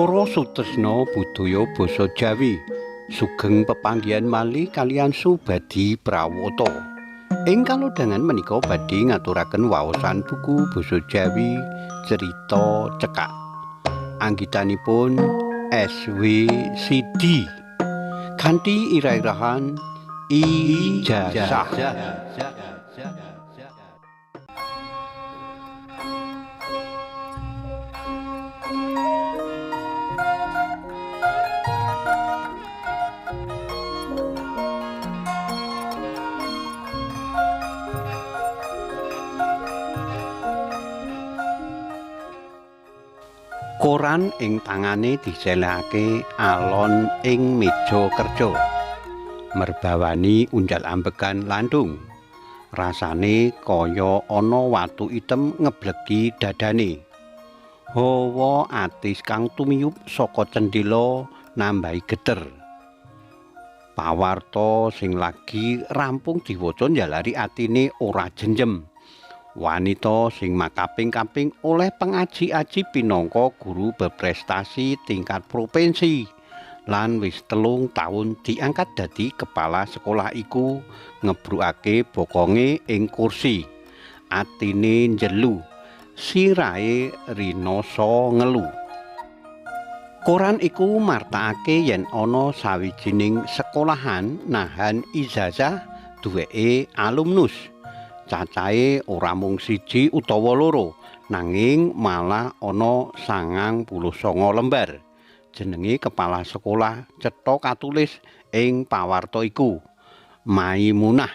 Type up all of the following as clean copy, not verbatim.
Para sutresna budaya basa Jawi sugeng pepanggihan malih kaliyan Subadi Prawata. Ing kalodhangan menika badhe ngaturaken waosan buku basa Jawi Cerita Cekak. Anggitanipun S.W. Sidi. Kanthi irah-irahan Ijazah. Koran ing tangane diselehake alon ing meja kerja. Merbawani unjal ambegan landung. Rasane kaya ana watu item ngebleki dadane. Hawa atis kang tumiyup saka cendhela nambahi geter. Pawarta sing lagi rampung diwaca njalari atine ora jenjem. Wanita sing makaping-kaping oleh pengaji-aji pinangka guru berprestasi tingkat provinsi lan wis 3 taun diangkat dadi kepala sekolah iku ngebrukake bokonge ing kursi. Atine njelu, sirahe rinasa ngelu. Koran iku martakake yen ana sawijining sekolahan nahan ijazah duweke alumnus. Cacahe ora mung 1 utawa 2, nanging malah ana 99 lembar. Jenenge kepala sekolah cetha katulis ing pawarta iku. Maimunah.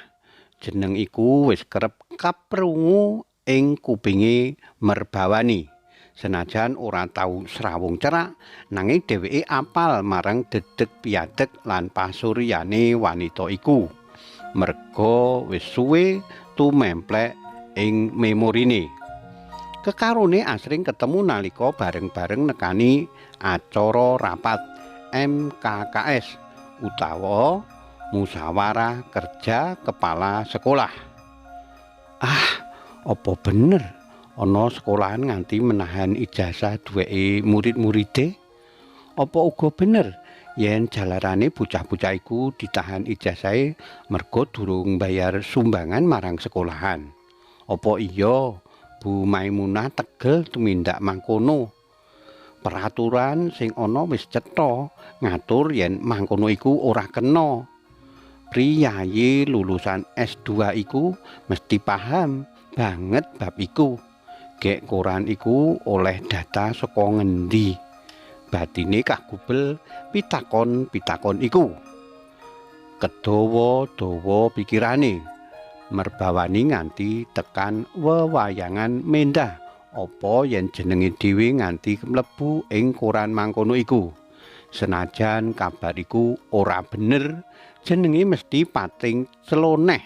Jeneng iku wis kerep kaprungu ing kupinge Merbawani. Senajan ora tau srawung cerak, nanging dheweke apal marang dedeg piadeg lan pasuryane wanita iku. Merga wis suwe tumemplek ing memorine. Kekarone asring ketemu nalika bareng-bareng nekani acara rapat MKKS utawa musyawarah kerja kepala sekolah. Ah, apa bener ana sekolahan nganti menahan ijazah duweke murid-muride? Apa uga bener yen jalarane bocah-bocah iku ditahan ijazahe merga durung bayar sumbangan marang sekolahan? Apa iya Bu Maimunah tegel tumindak mangkono? Peraturan sing ana wis cetha ngatur yen mangkono iku ora kena. Priyayi lulusan S2 iku mesti paham banget bab iku. Gek koran iku oleh data saka ngendi? Batine kagubel pitakon-pitakon iku. Kedawa-dawa pikirane. Merbawani nganti tekan wewayangan mendah apa yen jenenge dhewe nganti mlebu ing koran mangkono iku. Senajan kabar iku ora bener, jenenge mesti pating celoneh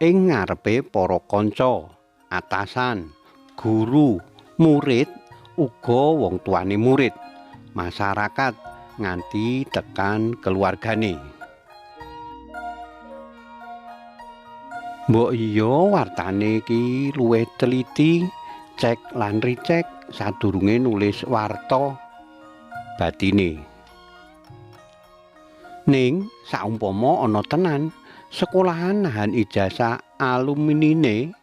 ing ngarepe para kanca, atasan, guru, murid, uga wong tuane murid, masyarakat nganti tekan keluargane. Mbok iya wartane iki luwih teliti, cek lan ricek sadurunge nulis warta batine. Ning saumpama ana tenan sekolahan nahan ijazah alumnine,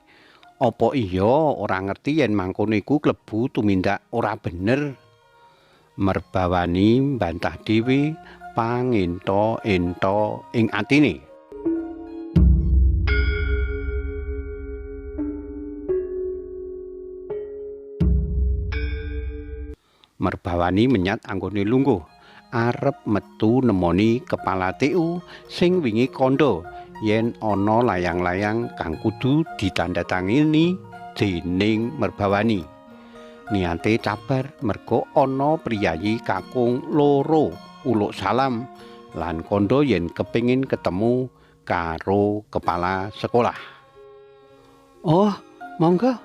apa iya ora ngerti yen mangkono iku klebu tumindak ora bener? Merbawani mbantah dhewe pangenta-enta ing atine. Merbawani menyat anggone lungguh arep metu nemoni kepala TU sing wingi kandha yen ana layang-layang kang kudu ditandatangani dening Merbawani. Niate cabar merga ana priyayi kakung 2 uluk salam lan kandha yen kepingin ketemu karo kepala sekolah. Oh, monggo,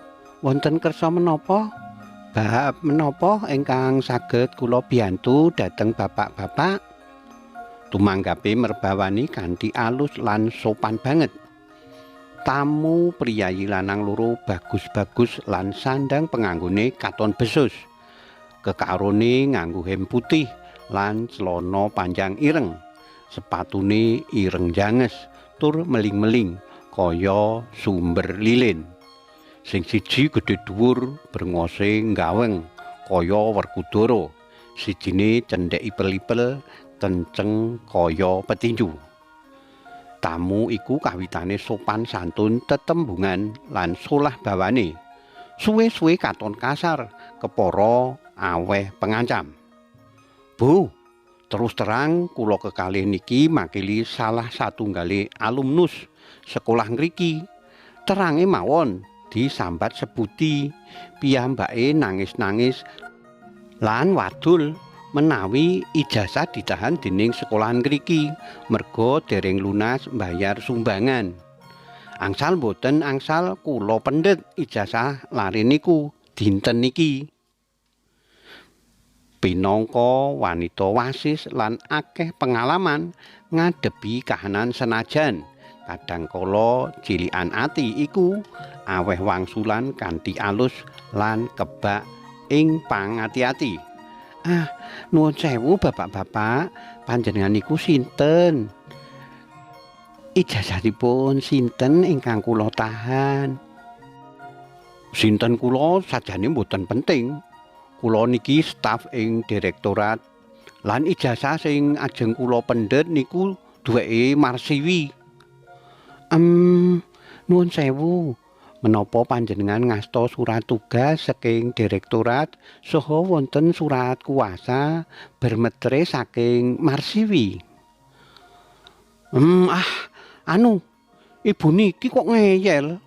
wonten kersa menapa? Bab menapa ingkang saged kula biyantu dhateng bapak-bapak? Tumanggape Merbawani kanthi alus lan sopan banget. Tamu priyayi lanang 2 bagus-bagus lan sandang penganggone katon besus. Kekarone nganggo hem putih lan celana panjang ireng. Sepatune ireng janges tur meling-meling kaya sumber lilin. Sing siji gedhe dhuwur, brengose nggaweng kaya Werkudara. Sijine cendhek ipel-ipel, kenceng kaya petinju. Tamu iku kawitane sopan santun tetembungan lan solah bawane. Suwe-suwe katon kasar, kepara aweh pengancam. Bu, terus terang kula kekalih niki makili salah satunggale alumnus sekolah ngriki. Terange mawon disambat sebuti, piyambake nangis-nangis lan wadul menawi ijazah ditahan dening sekolahan ngriki merga dereng lunas mbayar sumbangan. Angsal mboten angsal kula pendhet ijazah lare niku dinten niki. Pinangka wanita wasis lan akeh pengalaman ngadepi kahanan senajan kadangkala cilikan ati iku aweh wangsulan kanthi alus lan kebak ing pangati-ati. Ah, nuwun sewu bapak-bapak, panjenengan niku sinten? Ijazahipun sinten ingkang kula tahan? Sinten kula sajane mboten penting. Kula niki staf ing direktorat lan ijazah sing ajeng kula pendhet niku duweke Marsiwi. Nuwun sewu, menapa panjenengan ngasta surat tugas saking direktorat saha wonten surat kuasa bermetre saking Marsiwi? Ibu niki kok ngeyel.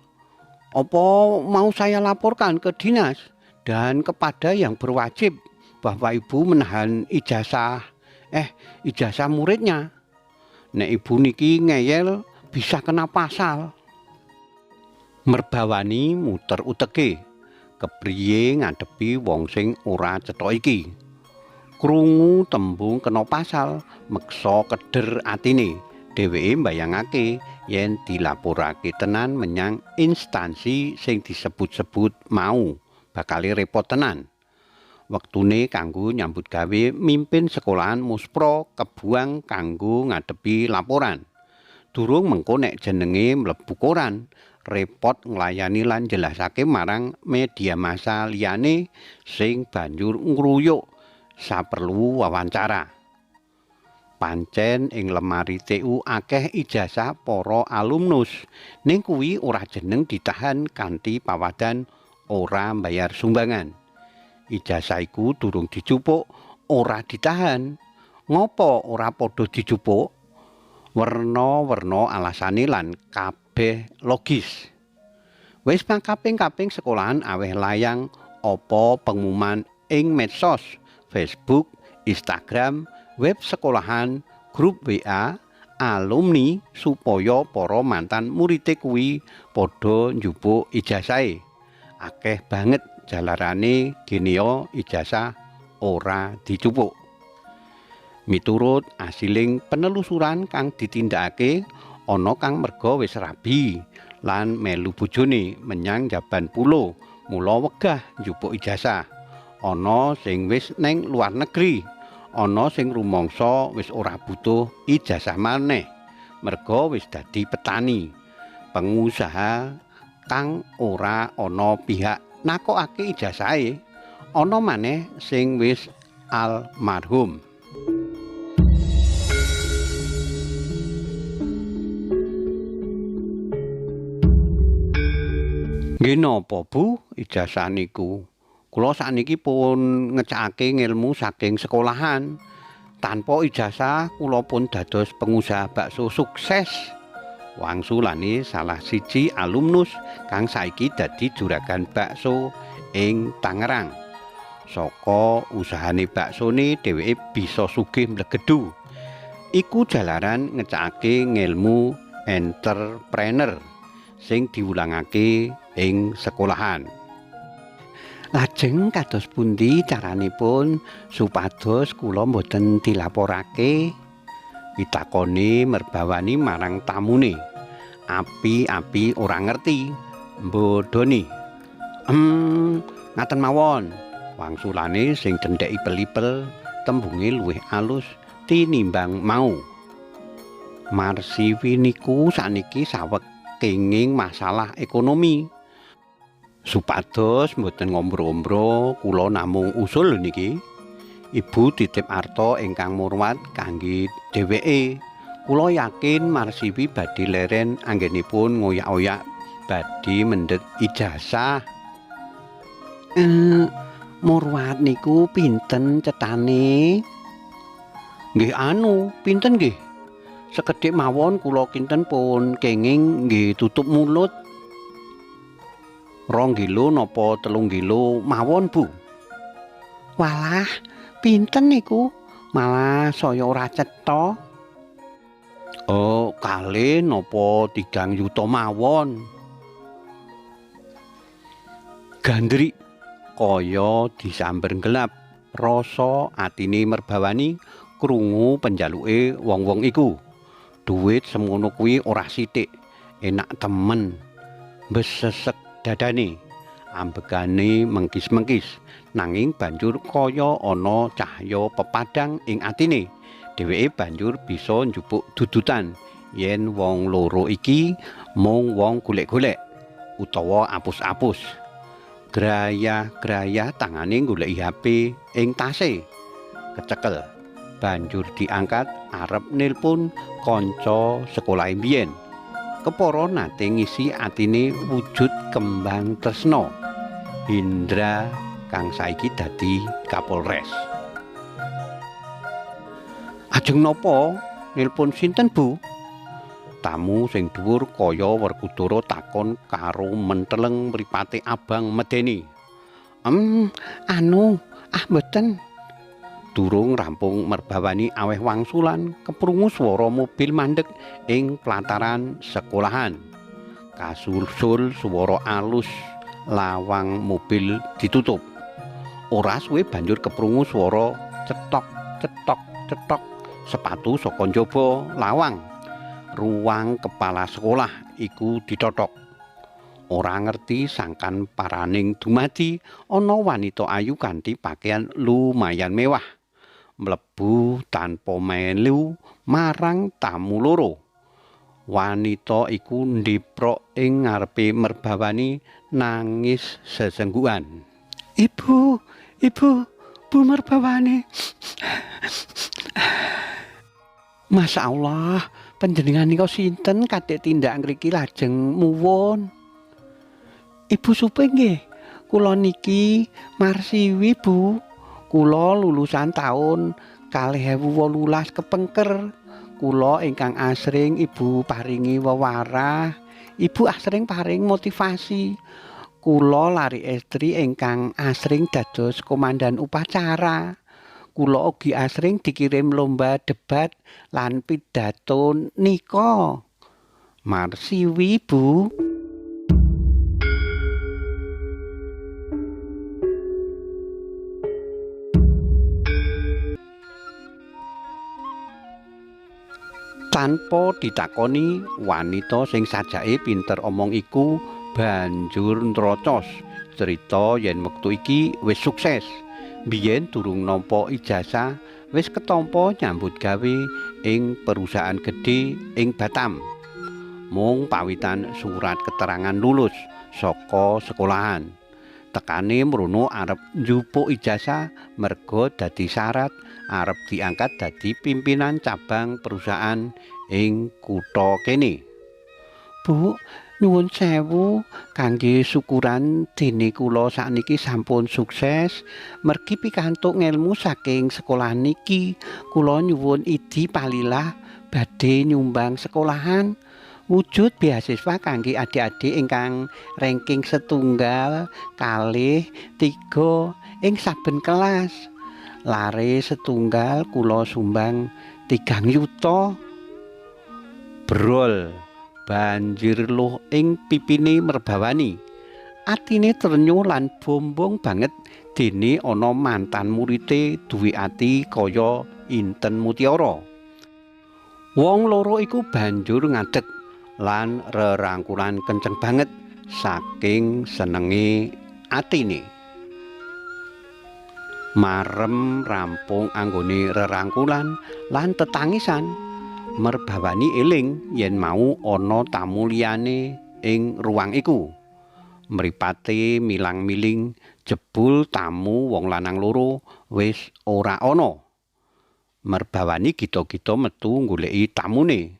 Apa mau saya laporkan ke dinas dan kepada yang berwajib bahwa ibu menahan ijazah muridnya. Nek ibu niki ngeyel bisa kena pasal. Merbawani muter uteke, kepriye ngadepi wong sing ora cetha iki. Krungu tembung kena pasal meksa keder atine. Dheweke mbayangake yen dilaporake tenan menyang instansi sing disebut-sebut mau bakale repot tenan. Wektune kanggo nyambut gawe mimpin sekolahan muspro kebuang kanggo ngadepi laporan. Durung mengko nek jenenge mlebu koran, repot nglayani lan jelasake marang media massa liyane sing banjur ngruyuk saperlu wawancara. Pancen ing lemari TU akeh ijazah para alumnus, ning kuwi ora jeneng ditahan kanthi pawadan ora mbayar sumbangan. Ijazah iku durung dijupuk, ora ditahan. Ngopo ora padha dijupuk? Werna-werna alasane lan kabeh logis. Wis pangkaping-kaping sekolahan aweh layang apa pengumuman ing medsos, Facebook, Instagram, web sekolahan, grup WA, alumni supaya para mantan murite kuwi padha njupuk ijazahe. Akeh banget jalarane genea ijazah ora dijupuk. Miturut asiling penelusuran kang ditindakake, ana kang merga wis rabi lan melu bojone menyang jaban pulo, mula wegah njupuk ijazah. Ana sing wis neng luar negeri, ana sing rumangsa wis ora butuh ijazah maneh merga wis dadi petani, pengusaha kang ora ana pihak nakokake ijazahe, ana maneh sing wis almarhum. Nggih napa Bu ijazah niku? Kula sakniki pun ngecakake ngilmu saking sekolahan. Tanpa ijazah kula pun dados pengusaha bakso sukses. Wangsulane salah siji alumnus kang saiki dadi juragan bakso ing Tangerang. Saka usahane baksone dheweke bisa sugih mlegedu. Iku jalaran ngecakake ngilmu entrepreneur sing diwulangake ing sekolahan. Lajeng kados pundi caranipun supados kula mboten dilaporake? Pitakone merbawani marang tamune. Api-api ora ngerti, mbodhoni. Ngaten mawon. Wangsulane sing cendhek ipel-ipel, tembunge luwih alus tinimbang mau. Marsiwi niku sakniki saweg kenging masalah ekonomi. Supados mboten ngombro-ombro, kula namung usul niki. Ibu titip arta ingkang murwat kangge dheweke. Kula yakin Marsiwi badhe leren anggenipun ngoyak-oyak badhe mendhet ijazah. Murwat niku pinten cetane? Nggih anu, pinten nggih? Sekedhik mawon kula kinten pun kenging nggih tutup mulut. 2 kilo napa 3 kilo mawon, Bu? Walah, pinten niku? Malah saya ora cetha. Oh, kalih napa 3 yuta mawon. Gandrik kaya disamber gelap, rasa atine Merbawani krungu penjaluke wong-wong iku. Duit semono kuwi ora sithik, enak temen. Besesek dadane, ambegane mengkis-mengkis, nanging banjur kaya ana cahya pepadang ing atine. Dheweke banjur bisa njupuk dudutan yen wong loro iki mung wong golek-golek utawa apus-apus. Grayah-grayah tangane goleki HP ing tase. Kecekel, banjur diangkat arep nilpun kanca sekolah mbiyen. Kepara nate ngisi atine wujud kembang tresna. Indra kang saiki dadi Kapolres. Ajeng napa nilpun sinten, Bu? Tamu sing dhuwur kaya Werkudara takon karo menteleng mripate abang medeni. Anu, ah mboten. Durung rampung Merbawani aweh wangsulan, keprungu swara mobil mandeg ing pelataran sekolahan. Kasusul swara alus lawang mobil ditutup. Ora suwe banjur keprungu swara cetok cetok cetok sepatu saka njaba lawang. Ruang kepala sekolah iku ditotok. Ora ngerti sangkan paraning dumadi ana wanita ayu kanthi pakaian lumayan mewah. Mlebu tanpa melu marang tamu loro. Wanita iku ndiprok ing ngarepe Merbawani nangis sesenggukan. Ibu, ibu, Bu Merbawani. Masya Allah, panjenengan nika sinten kadek tindak ngriki lajeng muwun. Ibu supe nggih, kula niki Marsiwi, Bu. Kula lulusan taun 2018 kepengker. Kula ingkang asring ibu paringi wewarah, ibu asring paring motivasi. Kula lari estri ingkang asring dados komandan upacara. Kula ugi asring dikirim lomba debat lan pidato nika. Marsiwi, Bu. Tanpa ditakoni, wanita sing sajake pinter omong iku banjur nrocos crita yen wektu iki wis sukses. Biyen durung nampa ijazah wis ketampa nyambut gawe ing perusahaan gedhe ing Batam. Mung pawitan surat keterangan lulus saka sekolahan. Tekane mrono arep njupuk ijazah merga dadi syarat arep diangkat dadi pimpinan cabang perusahaan ing kutha kene. Bu, nyuwun sewu kangge syukuran dene kula sakniki sampun sukses mergi pikantuk ngelmu saking sekolah niki. Kula nyuwun idi palilah badhe nyumbang sekolahan wujud beasiswa kangge adik-adik ingkang ranking 1, 2, 3 ing saben kelas. Lare setunggal kula sumbang 3 yuta. Brol banjir luh ing pipine Merbawani. Atine trenyuh lan bombong banget dene ana mantan murite duwe ati kaya Inten Mutiara. Wong loro iku banjur ngadeg lan rerangkulan kenceng banget saking senenge atine. Marem rampung anggone rerangkulan lan tetangisan. Merbawani eling yen mau ana tamu liyane ing ruang iku. Mripate milang-miling jebul tamu wong lanang loro wis ora ana. Merbawani gita-gita metu goleki tamune.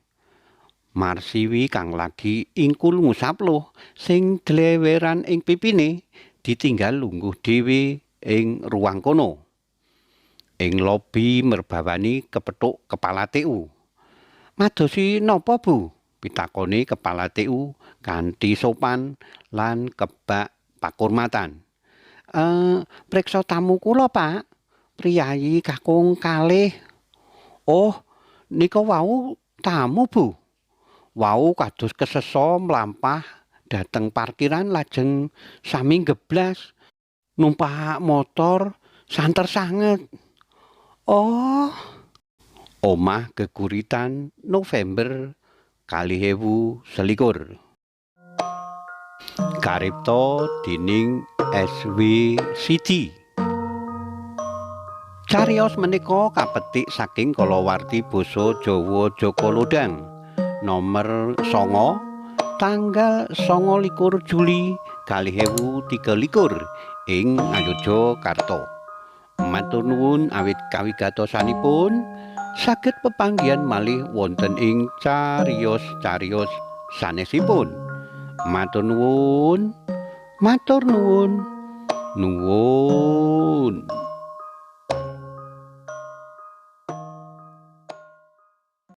Marsiwi kang lagi ingkul ngusap luh sing dleweran ing pipine ditinggal lungguh dhewe ing ruang kono. Ing lobi Merbawani kepethuk kepala TU. Madosi napa, Bu? Pitakone kepala TU kanthi sopan lan kebak pakurmatan. Priksa tamu kula, Pak. Priyayi kakung kalih. Oh, nika wau tamu, Bu. Wau kados kesesa mlampah dhateng parkiran lajeng sami geblas numpak motor santer sanget. Oh, omah geguritan November 2021. Karipta dening SW Sidi. Cariyos menika kapetik saking kalawarti basa Jawa Jaka Lodhang nomer 9 tanggal 29 Juli 2023 ing Ngayogyakarta. Matur nuwun awit kawigatosanipun saged pepanggihan malih wonten ing cariyos-cariyos sanesipun. Matur nuwun. Matur nuwun. Nuwun.